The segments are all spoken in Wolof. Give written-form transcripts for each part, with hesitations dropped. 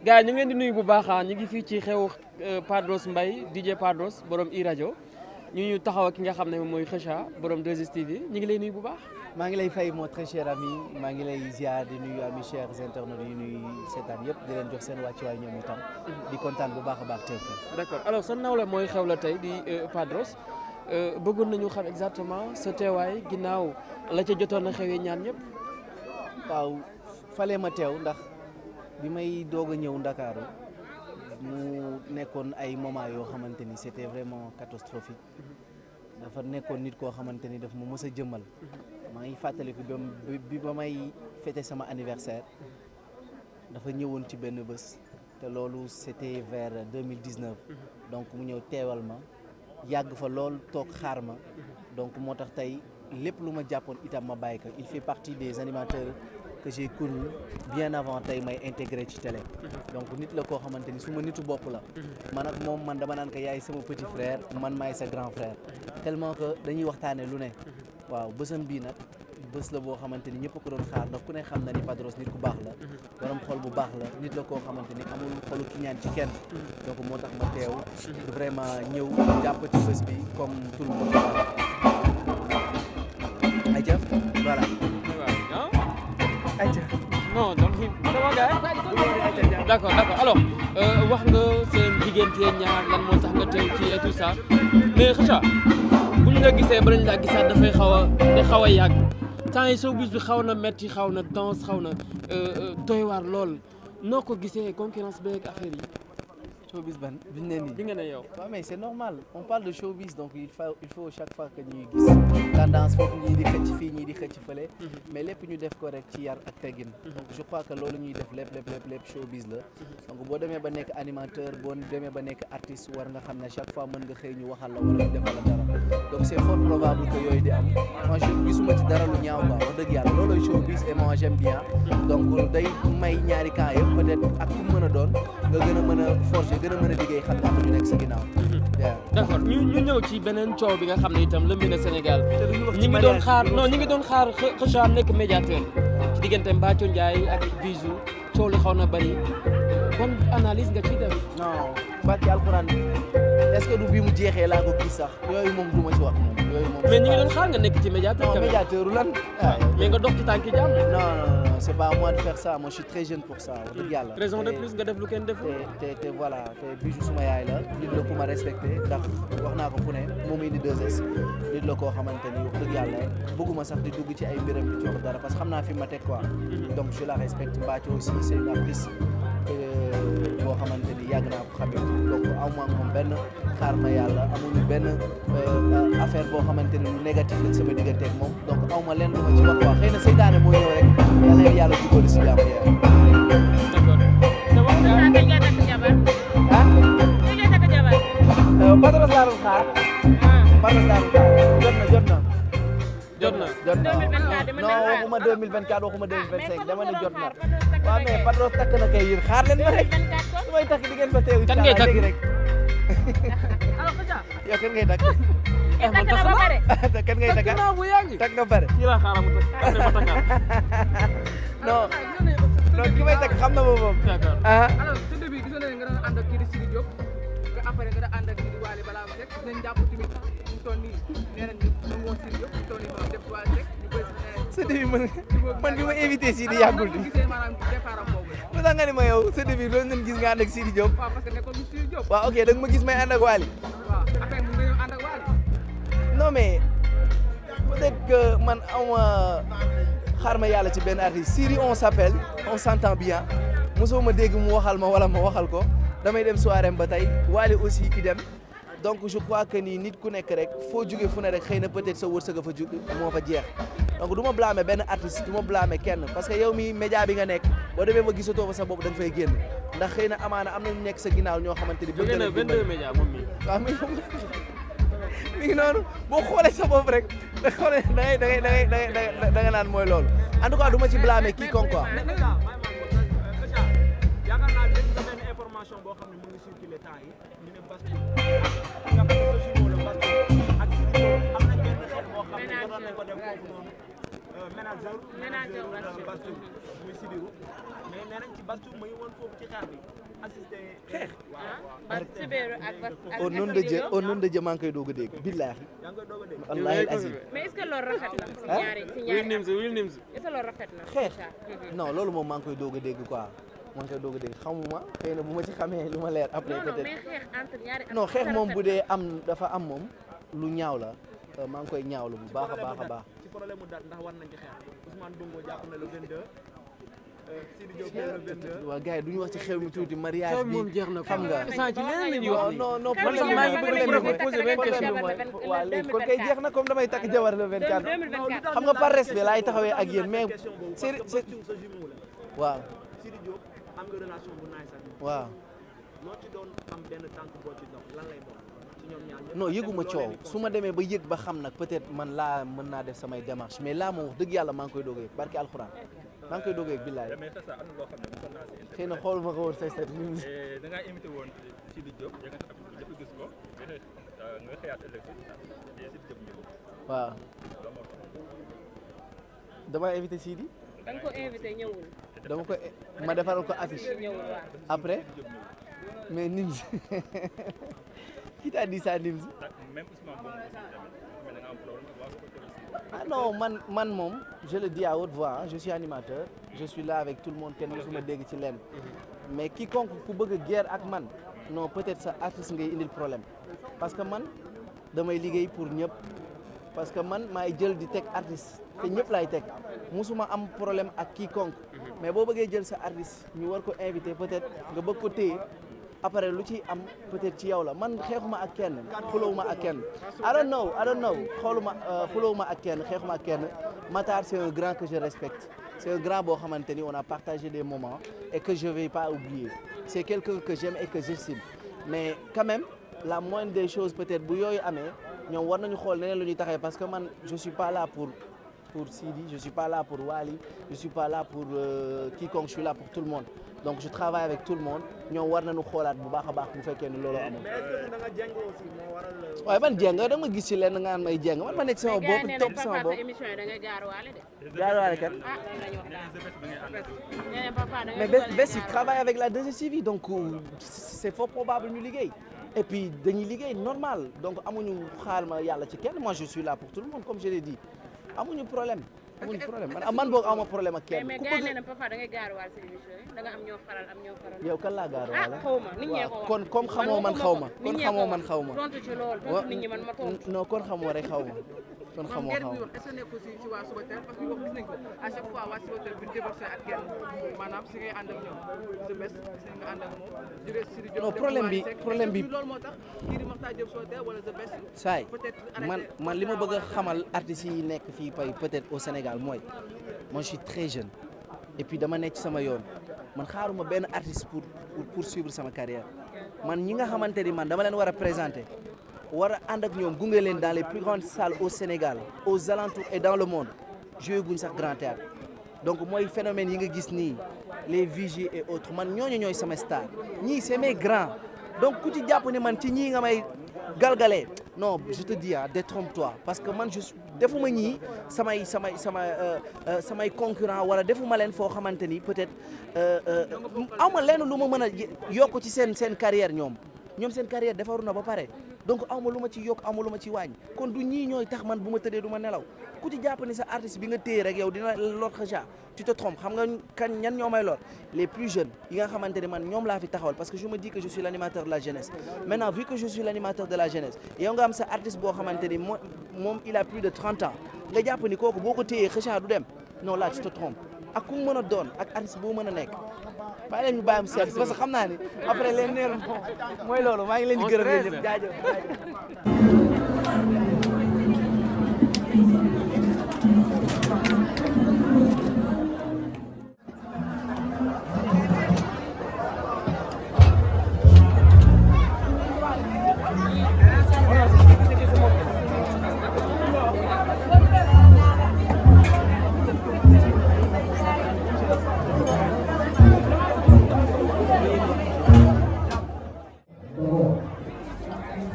gars yi ñu ngi leen di nuyu bu baax ñu ngi fii ci xew Padros Mbaye DJ Padros borom i-radio ñu taxaw ki nga xam ne mooy Kheucha borom 2STV ñu ngi lay nuyu bu baax. maa ngi lay fay mon très cher ami maa ngi lay ziar di nuyu ami chers internautes yi nuyu seetaan yëpp di leen jox seen wàccuwaay ñoom itam. di kontaan bu baax a baax teew fii. d'accord alors sa nawle mooy xew la tey di Padros bëggoon nañu xam exactement sa teewaay ginnaaw la ca jotoon a xewee ñaan ñëpp. waaw fale ma teew ndax bi may doog a ñëw Ndakaaru mu nekkoon ay moment yoo xamante ni c'était vraiment catastrophique dafa nekkoon nit koo xamante ni daf ma mës a jëmmal maa ngi fàttaliku bi ba may fêter sama anniversaire dafa ñëwoon ci benn bés te loolu c'était vers 2019 donc mu ñëw teewal ma yàgg fa lool toog xaar ma donc moo tax tey lépp lu ma jàppoon itam ma bàyyi ko il fait partie des animateurs que j'ai connu bien avant tey may intégré ci télé donc nit la koo xamante ni su ma nitu bopp la man ak moom man dama naan ko yaay sama petit frère man maay sa grand frère tellement que dañuy waxtaane lu ne waaw bésam bii nag bés la boo xamante ni ñëpp ko doon xaar ndax ku ne xam na ni Padros nit ku baax la borom xol bu baax la nit la koo xamante ni amul xolu ki ñaan ci kenn donc moo tax ma teew vraiment ñëw jàpp ci bés bi comme tout le monde ajaf voilà non donc sama gars d'accord alors wax nga seen diggante ñaar lan moo tax nga teew ci et tout ça mais Kheucha bu ñu la gisee ba lañ laa gisaat dafay xaw a yàgg temps yi showbiz bi xaw na metti xaw na danse xaw na doy waar lool noo ko gisee concurrence beeg affaire yi. showbiz ban bi ñu ne nii. di nga ne yow. waaw mais c'est normal on parle de showbiz donc il faut chaque fois que ñuy gis tendance foofu ñii di xëcc fii ñii di xëcc fële. mais lépp ñu def ko rek ci yar ak teggin. donc je crois que loolu ñuy def lépp showbiz la. donc boo demee ba nekk animateur boo demee ba nekk artiste war nga xam ne chaque fois mën nga xëy ñu waxal la wala ñu defal la dara donc c'est fort probable que yooyu di am moi je gisuma ci dara lu ñaaw quoi wax dëgg yàlla looloy showbiz et moi j'aime bien donc day may ñaari camp yëpp peut-être ak ku mën a doon nga gën a mën a forger gën a mën a liggéey xam nga ñu nekk sa ginnaaw. d'accord ñu ñëw ci beneen coow bi nga xam ne itam lëmbi na Sénégal ñi ngi doon xaar Kheucha nekk médiateur ci diggante Mbathio Ndiaye ak Bijou coow li xaw na bari ban analyse nga ciy def. non barki alxuraan est-ce que du bi mu jeexee laa ko gis sax yooyu moom du ma ci wax moom yooyu moom. mais ñi ngi doon xaar nga nekk ci médiateur. non médiateur lan. mais nga dox ci tànki jàmm. non c'est pas à moi de faire ça moi je suis très jeune pour ça wax dëgg yàlla. raison de plus nga def lu kenn deful. te voilà te Bijou suma yaay la nit la ku ma respecté ndax wax naa ko fu ne moom indi 2S nit la koo xamante ni wax dëgg yàlla bëgguma sax di dugg ci ay mbiram di ci wax dara parce que xam naa fi ma teg quoi. donc je la respecte Mbathio aussi c'est une artiste boo xamante ni yàgg naa ko xamee donc amu ak moom benn xaar ma yàlla amuñu benn affaire boo xamante ni lu négatif la sama diggante ak moom donc aw ma leen lu ma ci wax quoi xëy na seytaane moo ñëw rek yàlla na yàlla jubóoli si jàmm yee. Padros laa doon xaar. Padros laa doon xaar jot na. non waxuma 2024 waxuma 2025 dama ne jot na waaw mais Padros takk na kay yéen xaar leen ma rek su may takk di ngeen fa teew. kan ngay takk rek. yow kan ngay takk. man tax na kan ngay takk bu yàgg. takk nga pare. kii laa xaaral mu non ki may takk xam na moom. d'accord. alors sa début gisoon nañu nga doon ànd ak kii di Sidi Diop nga après nga doon ànd ak kii di Wally balaa ma rek nañ jàpp tamit ñu toll nii nee nañ ñu woon Sidi Diop ñu toll nii noonu def Wally rek ñu koy sa début man bi ma invité Sidi yàggul di. gisee maanaam départ am boobu lu tax nga ni ma yow sa début loolu nañ gis nga ànd ak Sidi Diop. waaw parce que nekkoon ñu Sidi Diop waaw ok da nga ma gis may ànd ak Wally. waaw après mu nga ñëw ànd ak Wally non mais peut-être que man awma xaar ma yàlla ci benn artiste Sidi on s'appelle on s'entend bien mosoo ma dégg mu waxal ma wala ma waxal ko damay dem soirée ba tey Wally aussi idem donc je crois que ni nit ku nekk rek foo jóge fu ne rek xëy na peut-être sa wërsëg fa jóge moo fa jeex donc du ma blâmer benn artiste du ma blâmer kenn parce que yow mi média bi nga nekk boo demee ba gisatoo fa sa bopp da nga fay génn ndax xëy na amaana am na ñu nekk sa ginnaaw ñoo xamante ni bëgg na 22 médias moom mi waaw mi ngi noonu boo xoolee sa bopp rek da xoolee da nga naan mooy loolu en tout cas du ma ci blâmer quiconque quoi. yaakaar naa dégg nga benn information boo xam ne mu ngi circulé temps yi ñu ne Bass nga xam ne Sosi Molo Bass ak Sidi Diop am na benn xeex boo xam ne doon nañ ko def foofu noonu manager Bastour muy Sidiru mais nee nañ ci Bastour ma ngi woon foofu ci xeex bi assisté xeex ak au nom de Dieu maa ngi koy doog a dégg billaahi yaa ngi koy doog a dégg wallaahi azim mais est-ce que loolu rafet na si ñaari Will Nims est-ce que loolu rafet na xeex non loolu moom maa ngi koy doog a dégg quoi maa ngi koy doog a dégg xamuma xëy na bu ma ci xamee lu ma leer après non peut-être mais xeex entre ñaari non xeex moom bu dee am dafa am moom lu ñaaw la maa ngi koy ñaawlu bu baax a baax a baax ci problème mu date ndax war nañ ci xeex Ousmane Bongo jàpp na le 22 Sidi Diop le 22 waaw gars yi duñu wax ci xew mi tuuti mariage bi moom jeex na xam nga sant ci leneen la ñuy wax nii non non Kan problème moo maa ngi jeex bëgg ba leen nga poser takk benn jabar question le mooy waaw léegi kon kay 2024. jeex na comme damay takk jabar le 24 2024 xam nga par respect laay taxawee ak yéen mais c'est Bastour sa jumeau la waaw Sidi Diop am nga relation bu nice ak moom waaw loo ci doon am benn tànk boo ci dox lan lay doon ci ñoom ñaar ñëpp non yëguma coow su ma demee ba yëg ba xam nag peut-être man laa mën naa def samay démarche mais laa moom wax dëgg yàlla maa ngi koy doog a yëg barki alxuraan maa ngi koy doog a yëg billaay mais ça am na loo xam ne mosoon naa si xëy na xooluma ko woon say set da ngaa invité woon Sidi Diop yëkkati ab ñëpp gis ko nga xëyaat ëllëg Sidi Diop ñëw waaw dama invité Sidi da nga ko invité ñëwul dama ko ma defaral ko affiche ñëwul waaw après mais Nims qui t'a dit ça Nims même Ousmane Bongo aussi tamit mais da nga am problème waa ko aussi ah non man moom je le dis à haute voix hein, je suis animateur je suis là avec tout le monde kenn musuma dégg ci lenn mais quiconque ku bëgg a guerre ak man non peut-être sa artiste ngay indil problème parce que man damay liggéey pour ñëpp parce que man maay jël di teg artiste te ñëpp laay teg musuma am problème ak quiconque mais boo bëggee jël sa artiste ñu war ko invité peut-être nga bëgg ko téye après lu ci am peut-être ci yow la man xeexuma ak kenn xulawuma ak kenn I don't know xulawuma ak kenn xeexuma ak kenn Matar c'est un grand que je respecte c'est un grand boo xamante ni on a partagé des moments et que je vais pas oublier c'est quelqu'un que j'aime et que j'estime mais quand même la moindre des choses peut-être bu yooyu amee ñoom war nañu xool neneen lu ñuy taxee parce que man je suis pas là pour Sidi, je suis pas là pour Wally, je suis pas là pour quiconque, je suis là pour tout le monde. Donc je travaille avec tout le monde. ñoom war nañu xoolaat bu baax a baax bu fekkee ne loolu amul. mais est-ce que da nga jàng aussi moo waral waaye man jàng da nga gis ci lenn nga may jàng man ma nekk sama bopp topp sama bopp. émission yi da ngay gaaruwaale de gaaruwaale kat. ah lañu wax daal nee na papa da ngay mais Bess il travaille avec la 2STV donc c'est fort probable ñu liggéey. Et puis dañuy liggéey normal donc amuñu xaar ma yàlla ci kenn moi je suis là pour tout le monde comme je l'ai dit amuñu problème man boog awma problème ak kenn mais ku gars yi nee bëgg na papa da ngay gaaruwaale si émission yi da nga am ñoo faral am ñoo faral yow kan laa gaaruwaale xaw ma nit ñee ko wax kon comme xamoo man xaw ma kon xamoo man xaw ma tontu ci loolu tontu nit ñi man ma tontu non kon xamoo rek xaw ma kon xamoo guerre xaw bi ma wax est-ce que nekkul si waa Subatel parce que wax gis nañ ko à chaque fois waa Subatel bu ñu divorcé ak kenn maanaam si ngay ànd ak ñoom sa bés si nga ànd ak moom juree si non problème bi loolu moo tax kii di Makhtar Diop Subatel wala sa bés saay peut-être man li ma bëgg a xamal artistes yi nekk fii peut-être au Sénégal mooy moi je suis très jeune et puis dama nekk ci sama yoon man xaaruma benn artiste pour poursuivre sama carrière man ñi nga xamante ni man dama leen war a présenter war a ànd ak ñoom gunge leen dans les plus grandes salles au Sénégal aux alentours et dans le monde joué guñ sax grand théâtre donc mooy phénomène yi nga gis nii les vigies et autres man ñooñu ñooy sama star ñii c'est mes grands donc ku ci jàpp ni man ci ñii nga may galgalee non je te dis ah détrompe-toi parce que man defuma ñii samay concurrent wala defuma leen foo xamante ni peut-être awma leen lu ma mën a yokk ci seen carrière ñoom seen carrière defaru na ba pare donc awma lu ma ci yokk awma lu ma ci wàññi kon du ñii ñooy tax man bu ma tëddee du ma nelaw ku ci jàpp ni sa artiste bi nga téye rek yow dina lor xaja tu te trompes xam nga kan ñan ñoo may lor les plus jeunes yi nga xamante ne man ñoom laa fi taxawal parce que je me dis que je suis l'animateur de la jeunesse maintenant vu que je suis l'animateur de la jeunesse yow nga am sa artiste boo xamante ni moom il a plus de 30 ans nga jàpp ni kooku boo ko téyee xaja du dem non là tu te trompes ak ku mu mën a doon ak artiste boo mën a nekk bàyyi leen ñu bàyyi am service parce que xam naa ni après leen neer mooy loolu maa ngi leen di gërëm leen ñëpp jaajëf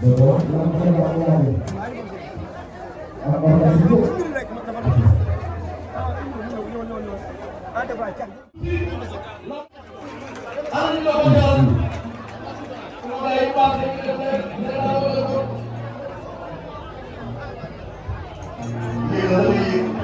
Betul, Lii